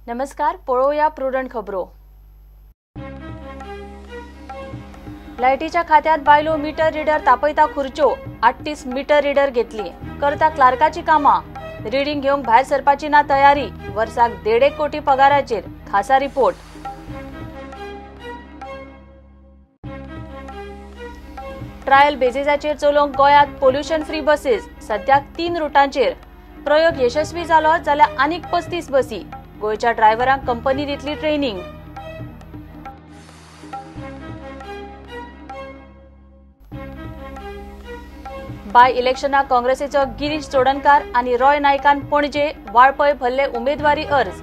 नमस्कार, पळोवया प्रुडंट खबरो. लायटीच्या खात्यात बायलो मीटर रिडर तापयता खुर्च्यो. 38 मीटर रिडर घेतली, करता क्लार्काची कामां. रिडींग घेवंक भायर सरपाची ना तयारी. वर्साक 1.5 कोटी पगाराचेर. खासा रिपोर्ट. ट्रायल बेजीसाचेर चलोवंक गोंयांत पोल्युशन फ्री बसीस. सद्याक 3 रुटांचेर प्रयोग यशस्वी जालो जाल्यार आनीक 35 बसी. गोंयच्या ड्रायव्हरांक कंपनी दितली ट्रेनिंग. बाय इलेक्शनाक काँग्रेसीचो गिरीश चोडणकार आनी रॉय नायकान पणजे वाळपय भरले उमेदवारी अर्ज.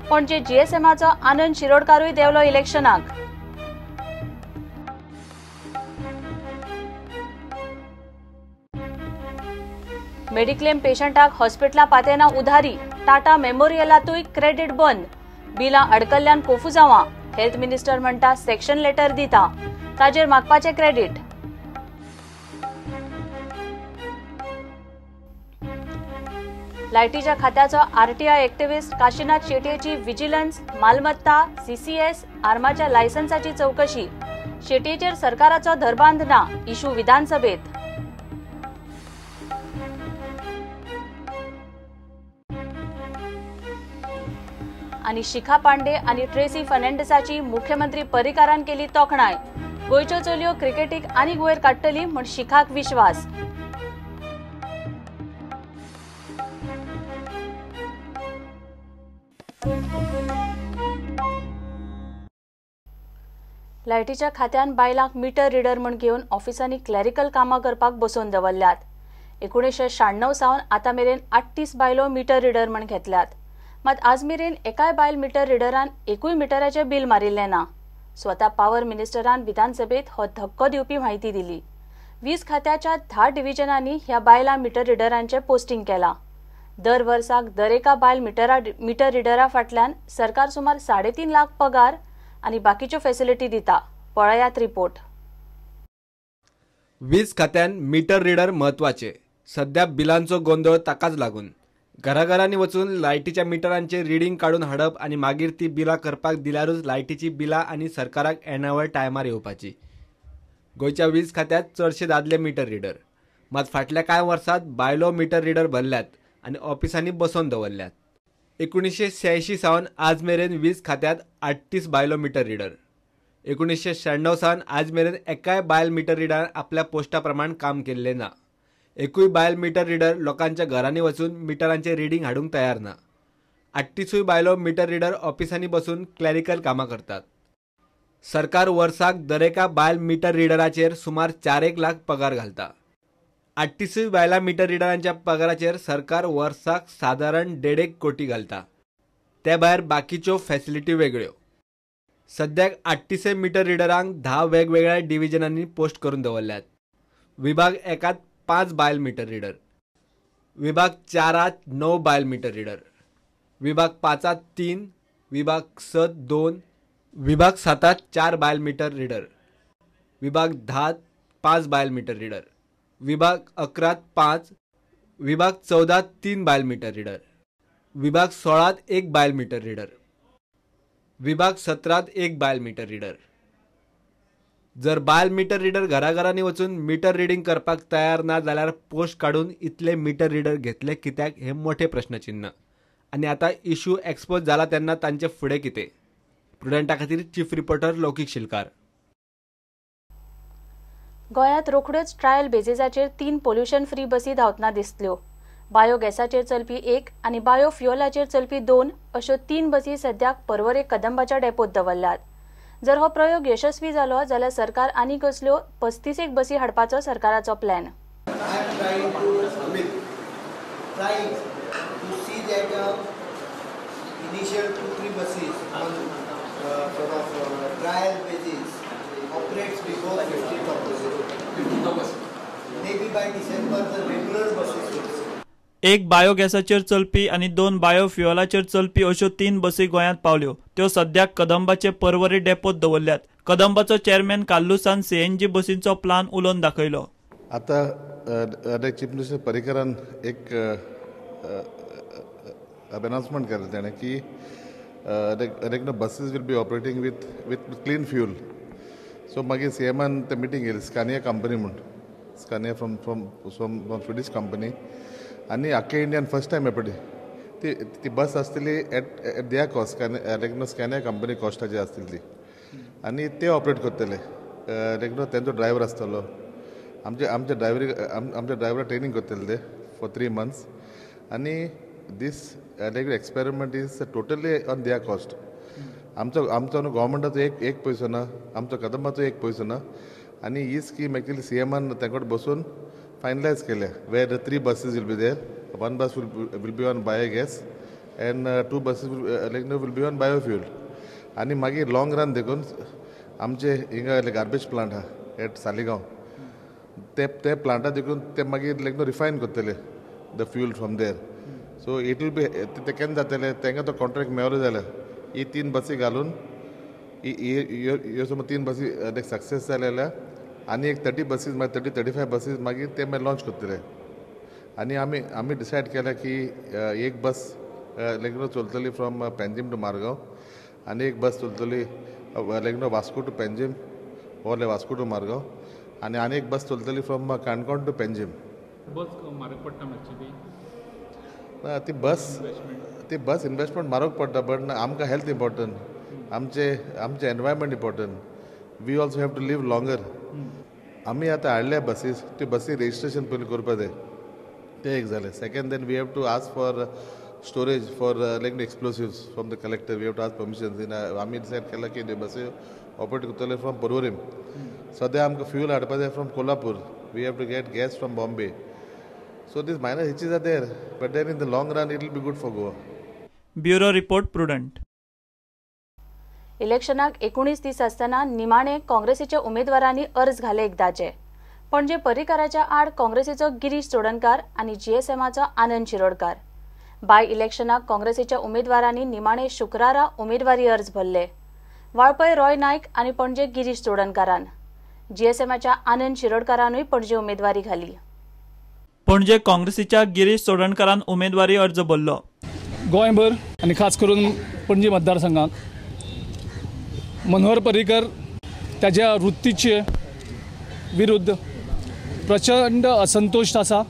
पणजे जीएसएमाचो आनंद शिरोडकारूय देंवलो इलेक्शनाक. मेडिक्लेम पेशंटाक हॉस्पिटलां पातेना उधारी. टाटा मेमोरियलातूय क्रेडीट बंद. बिलां अडकल्ल्यान कोफुजावां. हेल्थ मिनिस्टर म्हणटा सेक्शन लेटर दिता, ताजेर मागपाचें क्रेडीट. लायटीच्या खात्याचो आरटीआय एक्टिव्हिस्ट काशीनाथ शेटयेची विजिलन्स, मालमत्ता, सीसीएस, आर्माच्या लायसन्साची चौकशी. शेटयेचेर सरकाराचो धरबांद ना, इशू विधानसभेत. आनी शिखा पांडे आनी ट्रेसी फर्नांडीसाची मुख्यमंत्री पर्रीकारान केली तोखणाय. गोंयच्यो चलयो क्रिकेटीक आनीक वयर काडटली म्हूण शिखाक विश्वास. लायटीच्या खात्यान बायलांक मीटर रिडर म्हूण घेवन ऑफिसांनी क्लॅरिकल कामां करपाक बसोवन दवरल्यात. 1996 सावन आतां मेरेन 38 बायलो मीटर रिडर म्हूण घेतल्यात. मात आज मेरेन एकाय बायल मीटर रिडरान एकूय मिटराचें बील मारिल्लें ना. स्वता पावर मिनिस्टरान विधानसभेत हो धक्को दिवपी म्हायती दिली. वीज खात्याच्या 10 डिव्हिजनांनी ह्या बायलां मीटर रिडरांचें पोस्टिंग केलां. दर वर्साक दरेका बायल मीटर रिडरा फाटल्यान सरकार सुमार 3.5 लाख पगार आनी बाकीच्यो फॅसिलिटी दिता. पळयात रिपोर्ट. वीज खात्यान मीटर रिडर म्हत्वाचे. सध्या बिलांचो गोंदळ ताकाच लागून घराघरांनी वचून लायटीच्या मिटरांचे रिडींग काडून हाडप आनी मागीर ती बिलां करपाक दिल्यारूच लायटीची बिलां आनी सरकाराक येणावळ टायमार येवपाची. गोंयच्या वीज खात्यांत चडशे दादले मीटर रिडर, मात फाटल्या कांय वर्सांत बायलो मीटर रिडर भरल्यात आनी ऑफिसांनी बसोवन दवरल्यात. 1986 सावन आज मेरेन वीज खात्यांत 38 बायलो मीटर रिडर. 1996 सावन आज मेरेन एकाय बायल मीटर रिडरान आपल्या पोस्टा प्रमाण काम केल्लें ना. एकूय बायल मीटर रिडर लोकांच्या घरांनी वचून मिटरांचे रिडींग हाडूंक तयार ना. 38 बायलो मीटर रिडर ऑफिसांनी बसून क्लॅरिकल कामां करतात. सरकार वर्साक दरेका बायल मीटर रिडराचेर सुमार 4 लाख पगार घालता. 38 बायलां मीटर रिडरांच्या पगाराचेर सरकार वर्साक सादारण 1.5 कोटी घालता. ते भायर बाकीच्यो फॅसिलिटी वेगळ्यो. सद्याक 38 मीटर रिडरांक 10 वेगवेगळ्या डिव्हिजनांनी पोस्ट करून दवरल्यात. विभाग 1 5 बायल मीटर रिडर, विभाग 4 9 बायल मीटर रिडर, विभाग 5 3, विभाग 6 2, विभाग 7 4 बायल मीटर रिडर, विभाग 10 5 बायल मीटर रिडर, विभाग 11 5, विभाग 14 3 बायल मीटर रिडर, विभाग 16 1 बायल मीटर रिडर, विभाग 17 1 बायल मीटर रिडर. जर बायल मीटर रिडर घराघरांनी वचून मीटर रिडींग करपाक तयार ना जाल्यार पोस्ट काडून इतले मीटर रिडर घेतले कित्याक हे मोठे प्रश्नचिन्ह. आनी आतां इशू एक्सपोज जाला तेन्ना तांचे फुडें कितें? प्रुडंटा खातीर चीफ रिपोर्टर लौकीक शिलकार. गोंयांत रोखड्योच ट्रायल बेजीसाचेर 3 पोल्युशन फ्री बसी धांवतना दिसल्यो. बायोगॅसाचेर चलपी 1 आनी बायो फ्युअलाचेर चलपी 2 अश्यो 3 बसी सद्याक पर्वरे कदंबाच्या डेपोत दवरल्यात. जर हो प्रयोग यशस्वी जालो जाल्यार सरकार आनीक असल्यो 35 बसी हाडपाचो सरकाराचो प्लॅन. एक बायोगॅसाचेर चलपी आनी 2 बायोफ्युअलाचेर चलपी अश्यो 3 बसी गोंयांत पावल्यो. त्यो सद्याक कदंबाचे पर्वरी डेपोत दवरल्यात. कदंबाचो चेअरमॅन कार्लुसान सीएनजी बसींचो प्लान उलोवन दाखयलो. आतां चीफ मिनिस्टर पर्रीकरान एक अनाउन्समेंट केलें तेणें की Like buses will be operating with clean fuel. So मागीर सी एमान ते मिटींग केली स्कानिया कंपनी म्हूण, Scania from from from Swedish company, आनी आख्खे इंडियान फर्स्ट टायम पळय ती ती बस आसतली at at their cost, like no Scania company कॉस्टाची आसतली ती, आनी ते ऑपरेट करतले. लायक नो तेंचो ड्रायवर आसतलो, आमचे आमच्या ड्रायवरी आमच्या ड्रायवरा ट्रेनींग करतले ते फॉर 3 months. आनी this like experiment is totally on their cost. आमचो आमचो न्हू गोवोरमेंटाचो एक एक पयसो ना, आमचो कदंबाचो एक पयसो ना. आनी ही स्कीम एक्चुअली सी एमान तेंकोड बसून फायनलायज केल्या, where the 3 buses will be there, 1 bus will be on biogas and 2 buses like no will be on biofuel. आनी मागीर लॉंग रन देखून आमचे हिंगा गार्बेज प्लांट आहा एट सालिगांव, ते ते प्लांटा देखून ते मागीर लायक नो रिफायन करतले the fuel from there. So it will be ते केन्ना जातले, तांकां तो कॉन्ट्रॅक्ट मेळ्ळो जाल्यार ही 3 बसी घालून ह्यो समज 3 बसी लायक सक्सेस जाले जाल्यार आनी एक 30 बसीस मागीर 30-35 बसीस मागीर ते मागीर लॉंच करतले. आनी आमी आमी डिसायड केल्या की एक बस लायक नो चलतली फ्रॉम पेंजीम टू मारगांव, आनी एक बस चलतली like no Vasco to Panjim or Vasco to Margao, आनी आनी एक बस चलतली फ्रॉम काणकोण टू पेंजीम. बस म्हारग पडटा मातशी ती? ना, ती बस इन्वेस्टमेंट म्हारग पडटा, बट आमकां हेल्थ इम्पॉर्टंट, आमचे आमचें environment important, we also have to live longer. आमी आतां हाडल्या बसीस, त्यो बसी रजिस्ट्रेशन पयलीं करपा जाय, तें एक जालें. Second, then we have to ask for storage for like explosives from the collector, we have to ask permission. आमी डिसायड केलां की त्यो बसी ऑपरेट करतले फ्रॉम पर्वरीम. सद्या आमकां फ्यूल हाडपा जाय from Kolhapur, we have to get gas from Bombay. So these minor hitches are there, but then in the long run it will be good for Goa. Bureau report, Prudent. इलेक्शनाक 19 दीस आसतना निमाणे काँग्रेसीच्या उमेदवारांनी अर्ज घाले एकदाचे. पणजे पर्रीकाराच्या आड काँग्रेसीचो गिरीश चोडणकार आनी जीएसएमाचो आनंद शिरोडकार. बाय इलेक्शनाक काँग्रेसीच्या उमेदवारांनी निमाणे शुक्रारा उमेदवारी अर्ज भरले. वाळपय रॉय नायक आनी पणजे गिरीश चोडणकारान. जीएसएमाच्या आनंद शिरोडकारानूय पणजे उमेदवारी घाली. पणजे काँग्रेसीच्या गिरीश चोडणकारान उमेदवारी अर्ज भरलो. गोंयभर आनी खास करून पणजी मतदारसंघात मनोहर पर्रीकर ताज्या वृत्तीचे विरुद्ध प्रचंड असंतोष आसा,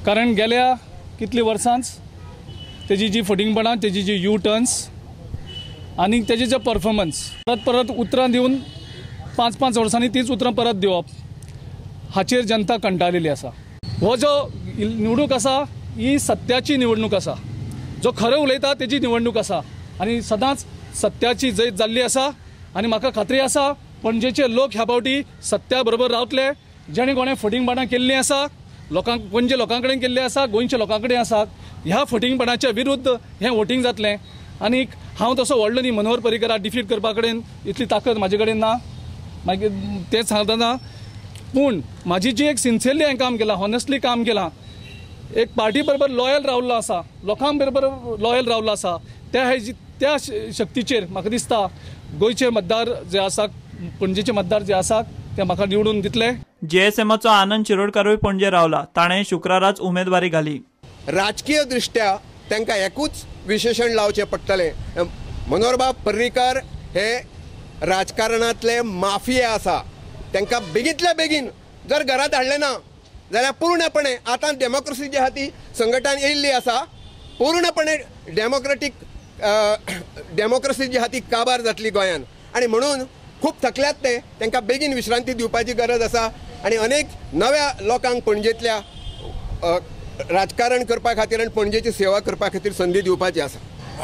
कारण गेल्या कितली वर्सांच तेजी जी फटींगपणां, तेजी जी यू टर्न्स आनी तेजे जे परफॉर्मन्स, परत परत उतरां दिवन 5-5 वर्सांनी तीच उतरां परत दिवप, हाचेर जनता कंटाळलेली आसा. हो जो निवडणूक आसा ही सत्याची निवडणूक आसा, जो खरें उलयता तेजी निवडणूक आसा आनी सदांच सत्याची जैत जाल्ली आसा. आनी म्हाका खात्री आसा पणजेचे लोक ह्या फावटी सत्या बरोबर रावतले. जेणे कोणें फटींगपणां केल्लीं आसा, लोकांक पणजे लोकां कडेन केल्लीं आसा, गोंयच्या लोकां कडेन आसा, ह्या फटींगपणाच्या विरुद्ध हें वोटींग जातलें. आनी हांव तसो व्हडलो न्ही, मनोहर पर्रीकराक डिफीट करपा कडेन इतली ताकद म्हाजे कडेन ना, मागीर तेंच सांगतना, पूण म्हाजी जी एक सिन्सियरली हांवें काम केलां, हॉनेस्टली काम केलां, एक पार्टी बरोबर लॉयल रावल्लो आसा, लोकां बरोबर लॉयल रावल्लो आसा, त्या त्या शक्तीचेर म्हाका दिसता गोंयचे मतदार जे आसा, पणजेचे मतदार जे आसा ते म्हाका निवडून दितले. जीएसएमाचो आनंद शिरोडकारूय पणजे रावला, ताणें शुक्राराच उमेदवारी घाली. राजकीय दृष्ट्या तांकां एकूच विशेशण लावचें पडटलें, मनोहरबाब पर्रीकर हे राजकारणांतले माफिया आसा. तांकां बेगींतल्या बेगीन जर घरांत हाडलें ना जाल्यार पूर्णपणे आतां डेमोक्रेसी जी आहा ती संघटन येयल्ली आसा, पूर्णपणे डेमोक्रेटीक डेमोक्रेसी जी आहा ती काबार जातली गोंयान. आनी म्हणून खूब थकल्यात ते, तांकां बेगीन विश्रांती दिवपाची गरज आसा आनी अनेक नव्या लोकांक पणजेंतल्या राजकारण करपा खातीर आनी पणजेची सेवा करपा खातीर संदी दिवपाची आसा.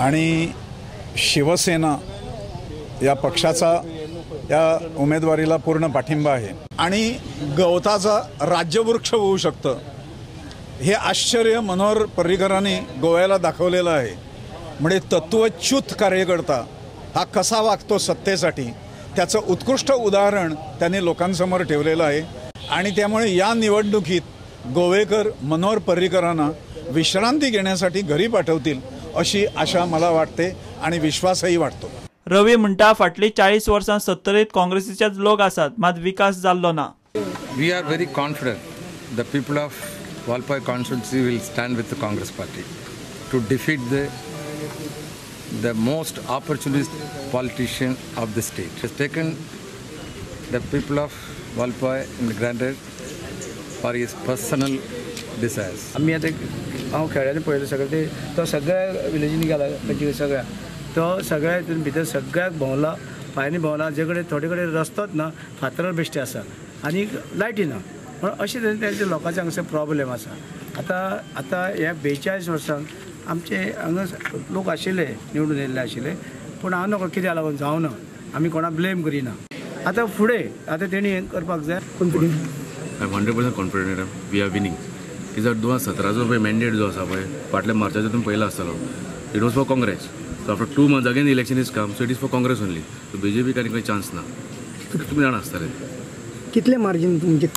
आणि शिवसेना या पक्षाचा या उमेदवारीला पूर्ण पाठिंबा आहे आणि गवताचा राज्यवृक्ष होऊ शकतं हे आश्चर्य मनोहर पर्रीकरांनी गोव्याला दाखवलेलं आहे. म्हणजे तत्वच्युत कार्यकर्ता हा कसा वागतो सत्तेसाठी त्याचं उत्कृष्ट उदाहरण त्यांनी लोकांसमोर ठेवलेलं आहे आणि त्यामुळे या निवडणुकीत गोवेकर मनोहर पर्रीकरांना विश्रांती घेण्यासाठी घरी पाठवतील अशी आशा मला वाटते आणि विश्वासही वाटतो. रवी म्हणटा फाटली 40 वर्सां सत्तरीत काँग्रेसीचेच लोक आसात, मात विकास जाल्लो ना. We are very confident the people of Valpoi constituency will stand with the Congress party to defeat the the most opportunist politician of the state. He has taken the people of Valpoi in granted for his personal desires. आमी आतां हांव खेळ्यांनी पळयलें सगळें ते तो सगळ्या विलेजींनी गेला पंचवीस सगळ्या तो सगळ्या हितून भितर सगळ्याक भोंवला, पांयांनी भोंवला. जे कडेन थोडे कडेन रस्तोच ना, फातरार बेश्टे आसा आनी लायटी ना. पूण अशें तरेन तेंचे लोकांचे हांगासर प्रॉब्लेम आसा. आतां आतां ह्या 42 वर्सांक आमचे हांगा लोक आशिल्ले, निवडून येयल्ले आशिल्ले, पूण हांव नकळो कित्याक लागून जावना, आमी कोणाक ब्लेम करिना. आतां फुडें आतां तेणी हें करपाक जाय. I am 100% confident we are winning. कित्याक 2017चो पळय मॅन्डेट जो आसा पळय फाटल्या मार्चाचो तुमी पयला आसतलो, it was for Congress. So after 2 months again election is come, so it is for Congress only. So BJP आनी खंय चान्स ना, तुमी जाणा आसतले. कितले मार्जीन तुमचे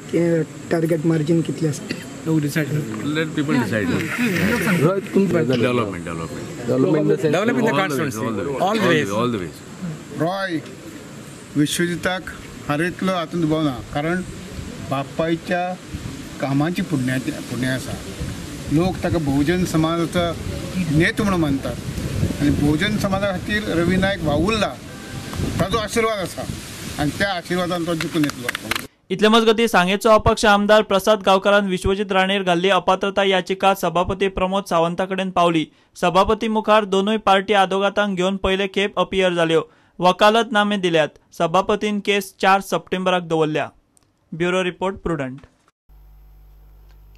टार्गेट मार्जीन कितले आसा? लोक decide, let people decide. Development development in the constituency all the ways. Roy विश्वजिताक हारयतलो हातूंत दुबाव ना, कारण बापायच्या कामाची पुण्य आसा. लोक ताका बहुजन समाजाचो नेतो म्हणून मानतात आनी बहुजन समाजा खातीर रवी नायक वावुरला, ताजो आशिर्वाद आसा आनी त्या आशिर्वादान तो जिखून येतलो. इतले मजगतीं सांगेचो अपक्ष आमदार प्रसाद गांवकारान विश्वजीत राणेर घाल्ली अपात्रता याचिका सभापती प्रमोद सावंता कडेन पावली. सभापती मुखार दोनूय पार्टी आदोगातांक घेवन पयले खेप अपियर जाल्यो. वकालतनामे दिल्यात. सभापतीन केस 4 सप्टेंबराक दवरल्या. Bureau report, Prudent.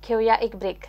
घेऊया एक ब्रेक.